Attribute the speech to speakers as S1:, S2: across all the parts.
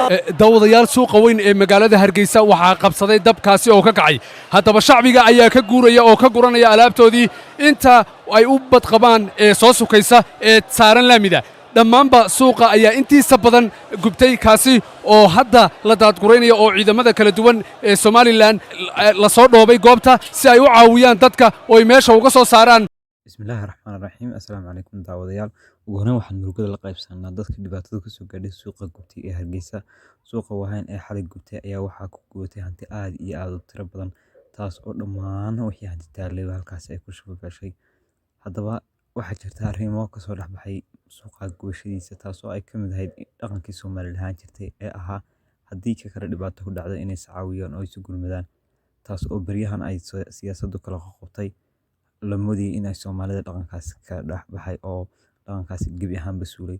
S1: Daawadayaal, suuqa weyn ee magaalada Hargeysa waxaa qabsaday dabkaasi oo ka kacay. Haddaba shacbiga ayaa ka guuraya oo ka guranaya alaabtoodii inta ay u badqabaan ee soo sukaysa ee saaran laamida. Dhammaanba suuqa ayaa intiisa badan gubtay, kaasi oo hadda la daadguraynaya oo ciidamada kala duwan ee Somaliland la soo dhoobay goobta si ay u caawiyaan dadka oo ay meesha uga soo saaraan.
S2: Bismillaahi Raxmaani Raxiim. Assalaamu calaykum daawadayaal. Ugu horreyn waxaan murugada la qaybsanaa dadka dhibaatada kasoo gaadhay suuqa gubtay ee Hargeysa. Suuqa Waaheen ee xalay gubtay ayaa waxaa ku gubatay hanti aad iyo aad u tiro badan, taas oo dhammaan wixii hanti taallay halkaasi ay ku shubgashay. Haddaba waxaa jirta arrimo kasoo dhex baxay suuqa gubashadiisa, taas oo ay ka mid ahayd dhaqankii Soomaali lahaan jirtay ee ahaa haddii ka kale dhibaato ku dhacdo inay is caawiyaan oo isu gurmadaan, taas oo beryahan ay siyaasaddu kala qoqobtay, la moodayay in ay Soomaalida dhaqankaas ka dhex baxay oo dhaqankaasi gebi ahaanba suulay.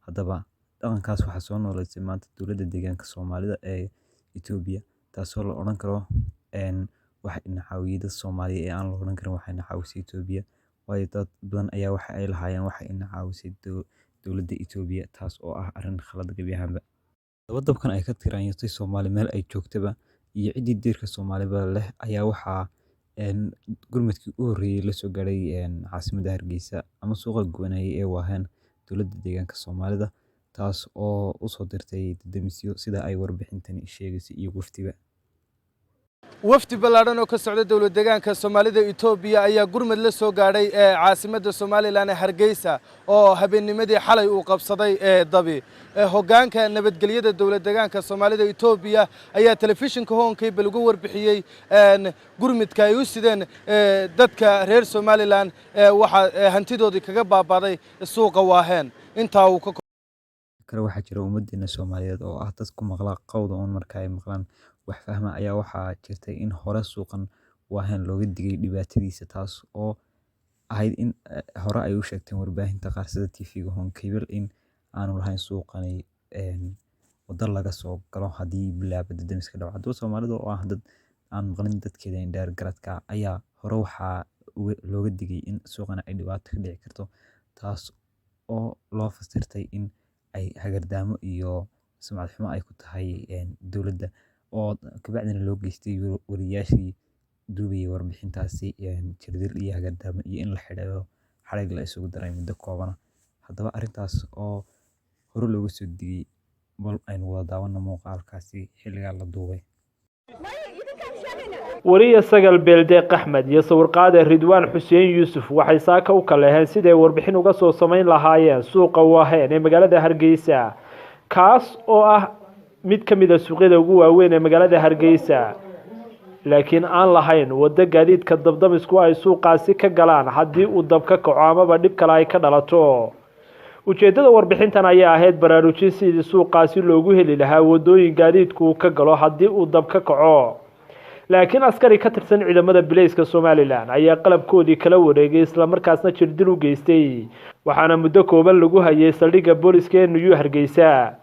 S2: Haddaba dhaqankaas waxaa soo nooleysay maanta dowladda deegaanka Soomaalida ee Itoobiya, taasoo la odhan karo waxa ina caawiyay dad Soomaaliya ee aan la odhan karin waxa ina caawisay Itoobiya, waayo dad badan ayaa waxa ay lahaayeen waxa ina caawisay dowladda Itoobiya, taas oo ah arrin khalad gebi ahaanba. Haddaba dabkan ay ka tiraanyatay Soomaali meel ay joogtaba iyo ciddii diirka Soomaaliba leh ayaa waxaa gurmadkii u horreeyay la soo gaadhay caasimadda Hargeysa ama suuqa gubanayay ee Waaheen dowladda deegaanka Soomaalida, taas oo u soo dirtay dab-damisyo, sida ay warbixintani sheegaysay, iyo wafdiba.
S3: Wafdi ballaadhan oo ka socda dowlad deegaanka Soomaalida Itoobiya ayaa gurmad la soo gaadhay ee caasimadda Somaliland ee Hargeysa, oo habeennimadii xalay uu qabsaday ee dabi. Hoggaanka nabadgelyada dowlad deegaanka Soomaalida Itoobiya ayaa telefishinka Horn Cable uga warbixiyey gurmadka ay u sideen dadka reer Somaliland waxaa hantidoodii kaga baabaaday suuqa Waaheen intaa uu ka
S2: Kale waxaa jira ummaddeena Soomaaliyeed oo ah dad ku maqla qowda uun marka ay maqlaan wax fahma, ayaa waxaa jirtay in hore suuqan Waaheen looga digay dhibaatadiisa, taas oo ahayd in hore ay u sheegteen warbaahinta qaar sida TV-ga Horn Cable in aanu lahayn suuqani waddo laga soo galo haddii bilaaba dab-damiska dhaco. Haddaba Soomaalida oo ah dad aan maqlin dadkeeda indheer garadka ayaa hore waxaa looga digay in suuqan ay dhibaato ka dhici karto, taas oo loo fasirtay in ay hagardaamo iyo sumcad xumo ay ku tahay dowladda, oo kabacdina loo geystay wariyaashii duubayay warbixintaasi jirdil iyo hagardaamo iyo in la xidhayo xadhig la isugu daray muddo kooban. Haddaba arrintaas oo hore looga soo digay, bal aynu wada daawano muuqaalkaasi xilligaa la duubay.
S4: Wariye Sagal Beeldeeq Axmed iyo sawirqaade Ridwaan Xuseen Yuusuf waxay saaka u kaleheen siday warbixin uga soo samayn lahaayeen suuqa Waaheen ee magaalada Hargeysa, kaas oo ah mid ka mid a suuqyada ugu waaweyn ee magaalada Hargeysa, laakiin aan lahayn waddo gaadiidka dabdamisku ay suuqaasi ka galaan haddii uu dab ka kaco amaba dhib kale ay ka dhalato. Ujeeddada warbixintan ayaa ahayd baraarujin sidii suuqaasi loogu heli lahaa waddooyin gaadiidku uu ka galo haddii uu dab ka kaco. Laakiin askari ka tirsan ciidamada bileyska Somaliland ayaa qalabkoodii kala wareegay, islamarkaasna jirdil u geystay, waxaana muddo kooban lagu hayay saldhigga booliska ee New Hargeysa.